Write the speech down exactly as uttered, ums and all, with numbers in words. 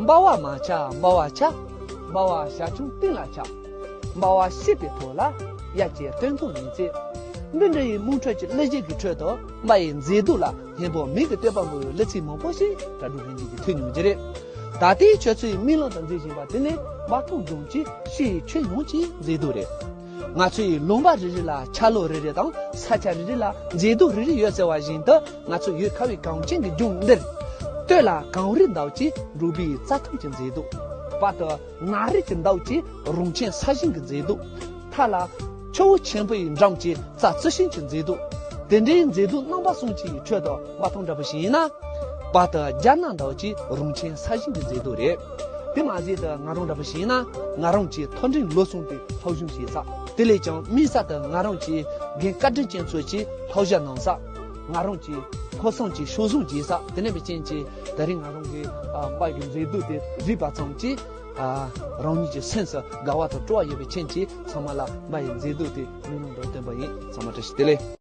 འབར་བ་མ་ཆགས་འབར་བ་ཆགས། འབར་བ་བྱ་ཁྱུང་སྟེང་ལ་ཆགས། འབར་བ་ཤེས་པའི་ཐོག་ལ་དབྱར་གྱི་སྟོན་ཐུང་ཡིན་ཚེ། འདི་འདྲ་ཡི་དམངས་ཁྲོད་ཀྱི་གླུ་གཞས་ཀྱི་ཁྲོད་དུ་འབར་བའི་མཛེས་སྡུག་ལ་སྙན་པོ་མིང་གི་བསྟོད་པ་འབུལ་བའི་གླུ་ཚིག་མང་པོ་ཞིག་དྲ་གྲོགས་ལྷན་རྒྱས་ཀྱིས་ཐོས་མྱོང་གི་རེད། ད་ལྟའི་ཁྱོད་ཚོས་སྨིན་ལམ་དུ་མཛེས་བཞིན་པ་དེ་ནི་འབའ་ཐང་ལྗོངས་ཀྱི་ཤི་ཡི་ཁྱོན་ཡོངས་ཀྱི་མཛེས་སྡུག་རེད། ང་ཚོའི་ལུང་པ་རེ་རེ་ལ་ཆ་ལོ་རེ་རེ་དང་ས་ཆ་རེ་རེ་ལ་མཛེས་སྡུག་རེ་རེ་ཡོད་ཟེར་བ་བཞིན་དུ། ང་ཚོ་ཡུལ་ཁ་བའི་གངས་ཅན་གྱི་ལྗོངས་འདིར། སྟོད་ལ་གངས་རི་འདབས་ཀྱིས་བསྒྲུབས་པའི་རྩྭ་ཐང་གི་མཛེས་སྡུག་བར་དུ་ནགས་རི་གི་འདབས་ཀྱིས་རོང་ཆེན་ས་ཞིང་གི་མཛེས་སྡུག་མཐའ་ལ་ཆུ་བོ་ཆེན་པོའི་འགྲམ་གྱི་རྩྭ་རྩི་ཤིང་གི་མཛེས་སྡུག་དེ་འདྲའི་མཛེས་སྡུག་རྣམ་པ་གསུམ་གྱི་ཁྲོད་དུ་འབའ་ཐང་འདྲ་པོ་ཞིག་ཡིན་ན། བར་དུ་རྒྱ་ནག་འདབས་ཀྱི་རོང་ཆེན་ས་ཞིང་གི་མཛེས་སྡུག་རེད། དེ་མ་ཟད་དུ་ང་རང་འདྲ་པོ་ཞིག་ཡིན་ན། ང་རང་གི་མཐོ་འབྲིང་ལོ་གསུམ་དུ་སློབ་སྦྱོང་བྱེད་ས། དེ་ལས་ཀྱང་དམིགས་བསལ་དུ་ང་རང་གི་རྒན་བཀའ་དྲིན་ཅན་ཚོ་གིས་བསླབ་བྱ་གནང་ས། ང་རང་གི་ཕོ་བསམ་གྱི་ཤུགས་བཟུང་བྱེད་ས། དེ་ནས་པའི་རྐྱེན་གྱིས་ད་རིང་ང་རང་གི་ཨ་འབའ་གི་མཛེས་སྡུག་དེ་གཟིགས་པ་ཙམ་གྱིས། ཨ་རང་ཉིད་ཀྱི་སེམས་སུ་དགའ་བ་དང་སྤྲོ་བ་ཡོད་པའི་རྐྱེན་གྱིས། ཚང་མ་ལ་འབའ་ཡི་མཛེས་སྡུག་དེ་སྨོན་ལམ་འདྲ་བསྟན་པ་ཡིན། ཚང་མ་བཀྲ་ཤིས་བདེ་ལེགས།